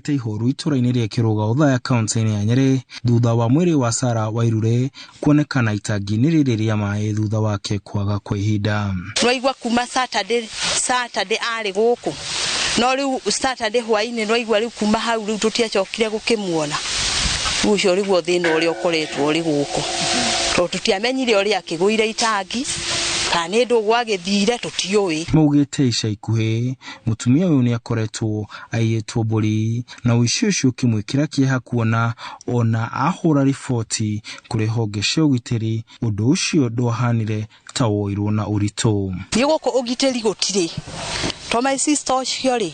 Nĩmakirĩte ihoru itũra-inĩ rĩa Kĩrũga Othaya kaunti-inĩ ya Nyĩrĩ thutha wa mwĩrĩ wa Sarah Wairure kuonekana itangi-inĩ rĩrĩ rĩa maĩ thutha wake kwaga kwa ihinda. Nwaigua kuma Saturday, Saturday arĩ gũkũ no rĩu Saturday hwainĩ nwaigua rĩu kuma hau rĩu tũtiacokire gũkĩmuona. Rĩu ũcio nĩguo thĩna ũrĩa ũkoretwo ũrĩ gũkũ tondũ tũtiamenyire ũrĩa akĩgũire itangi kana nĩ ndũgũ agĩthire tũtiũĩ. Maugĩte ica ikuhĩ mũtumia ũyũ nĩ akoretwo aiyĩtwo mbũri na ũici ũcio ũkĩmwĩkĩra kĩeha kuona ona ahũra riboti kũrĩ honge cia ũgitĩri ũndũ ũcio ndwahanire ta woirwo na ũritũ. Niĩ gũkũ ũgitĩri gũtirĩ to my sister ũcio rĩ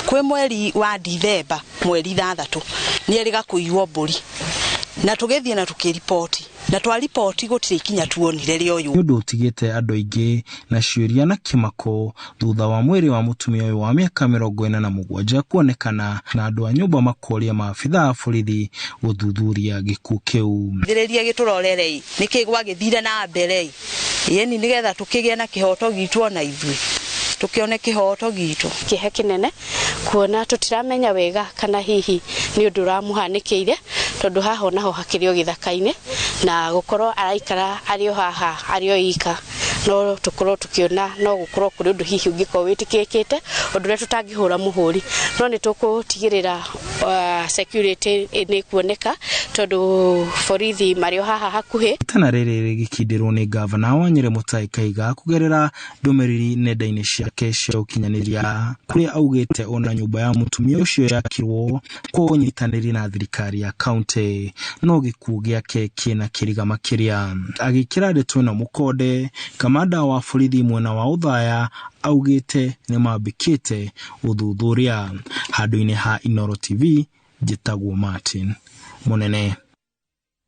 kwĩ mweri wa Dithemba mweri 6 nĩ erĩga kũiywo mbũri na tũgĩthiĩ na tũkĩriboti na twariboti gũtirĩ ikinya tuonire rĩoywo. Nĩ ũndũ ũtigĩte andũ aingĩ na ciũria na kĩmako thutha wa mwĩrĩ wa mũtumia ũyũ wa mĩaka 47 kuonekana na andũ a nyũmba makoria maabitha a borithi gũthuthuria gĩkuũ kĩu. Thĩrĩria gĩtũrorere nĩkĩ gwagĩthire na mbere ĩni nĩgetha tũkĩgĩe na kĩhoto gitũ ona ithuĩ tũkĩone kĩhoto gitũ. Kĩeha kĩnene kuona tũtiramenya wega kana hihi nĩ ũndũ ũramũhanĩkĩire tondũ haha onaho hakĩrĩ o gĩthaka-inĩ na gũkorwo araikara arĩ o haha arĩ o ika no tũkorwo tũkĩona no gũkorwo kũrĩ ũndũ hihi ũngĩkorwo wĩtĩkĩrĩkĩte ũndũ ũrĩa tũtangĩhũra mũhũri no nĩ tũgũtigĩrĩra security nĩ kuoneka tondũ borithi marĩ o haha hakuhĩ. Itana rĩrĩ rĩgĩkindĩrwo nĩ ngavana wa Nyĩrĩ Mutahi Kahiga kũgerera ndũmĩrĩri nenda-inĩ ciake cia ũkinyanĩria kũrĩa augĩte ona nyũmba ya mũtumia ũcio yakirwo kwa ũnyitanĩri na thirikari ya kaunti no gĩkuũ gĩake kĩna kĩriga makĩria. Agĩkĩra ndeto ĩno mũkonde, kamanda wa borithi mwena wa Othaya augĩte nĩmambĩkĩte ũthuthuria. Handũ-inĩ ha Inooro TV, njĩtagwo Martin Mũnene.